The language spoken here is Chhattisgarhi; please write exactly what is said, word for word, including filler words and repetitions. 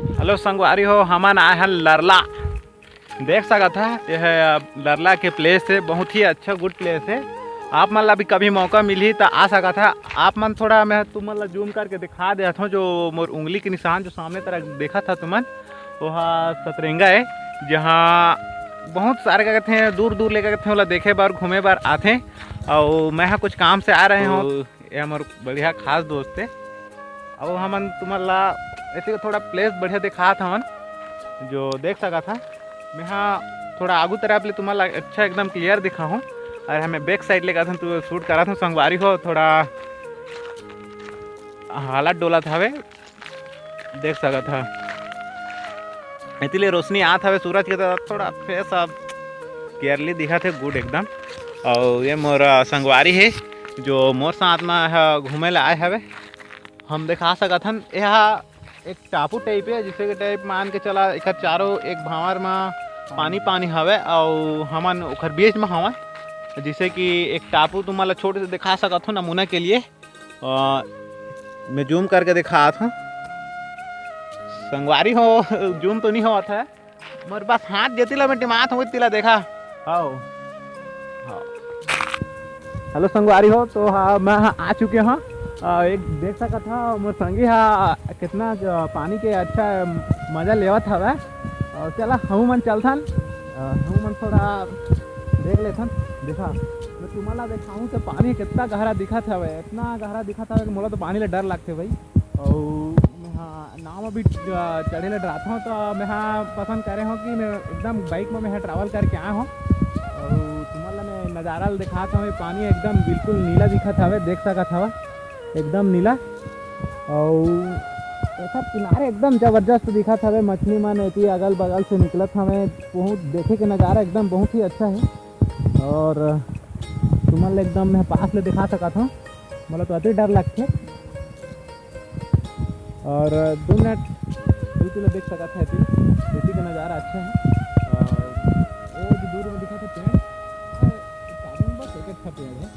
Hello संगवारी हो, हमन आए हन लरला। देख सकत हा, ये है, अ, लरला के place है, बहुत ही अच्छा good place है। आप मन ला भी कभी मौका मिलही त आ सकत हा। आप मन थोड़ा, मैं तुमन ला zoom करके दिखा देत हूँ, जो मोर उंगली के निशान जो सामने तरफ देखत हा तुमन, वो हा सतरेंगा है, जहाँ बहुत सारे का कहते हैं, दूर दूर ले का कहते हैं, ओला देखे बर, घूमे बर आथे। और मैं हा कुछ काम से आ रहे हूँ। तो ये हमर बढ़िया खास दोस्त है। अब हमन तुमन ला ऐसे थोड़ा place बढ़िया दिखात हवन, जो देख सकत हा। मैं हा थोड़ा आगू तरफ ले तुमन ला अच्छा एकदम clear दिखाहूँ, और हमें back side ले कहत हन, तू shoot करत हूँ संगवारी हो, थोड़ा हालत डोलत हवे, देख सकत हा। इतले रोशनी आत हवे सूरज के, तो थोड़ा face अब clearly दिखत है, good एकदम। और ये मोर संगवारी है, जो मोर साथ में ह घूमे ला आए हवे। हम दिखा सकत हन, यह एक टापू type है, जैसे कि type मान के चला, एक चारों एक भांवर में पानी पानी हवे, और हमन ओकर बीच में हवन। जैसे कि एक टापू तुमन ला छोटे से दिखा सकत हो नमूना के लिए। अ, मैं zoom करके दिखात हूँ संगवारी हो। Zoom तो नहीं होवत है, मोर बस हाथ जेती ला मैं टिमात हूँ, तिला देखा। हाओ, हाओ। Hello संगवारी हो, तो हाँ, मैं हाँ आ चुके हूँ। अ, एक देख सकत हा, मोर संगी हा कितना ज-, पानी के अच्छा मजा लेवत हवे। और चला, हमू मन चलथन, अ, हमू मन थोड़ा देख लेथन। देखा, मैं तुम्हारा दिखाऊं तो पानी कितना गहरा दिखत हवे, इतना गहरा दिखत हवे कि मोला तो पानी ले डर लगथे भाई। और मैं हाँ नाव में भी च-, चढ़े ले डरात हूँ, तो मैं हाँ पसंद करे हूँ कि मैं एकदम bike में मैं हाँ travel करके आया हूँ। और तुम्हारा मैं नज़ारा ल दिखात हूँ, ये पानी एकदम बिल्कुल नीला दिखत हवे, देख सकत हवा, एकदम नीला। और एकर किनारे एकदम जबरदस्त दिखत हवे, मछली मन एती अगल बगल से निकलत हवे, बहुत देखे के नज़ारा एकदम बहुत ही अच्छा है। और तुमन ल एकदम मैं पास ले दिखा सकत हूँ, मोला तो अति डर लगथे। और दो मिनट दूर ले देख सकत है, एती एती के नज़ारा अच्छा है। और वो जो दूर में दिखत है पेड़, वो सामने बस एक अच्छा पेड़ है।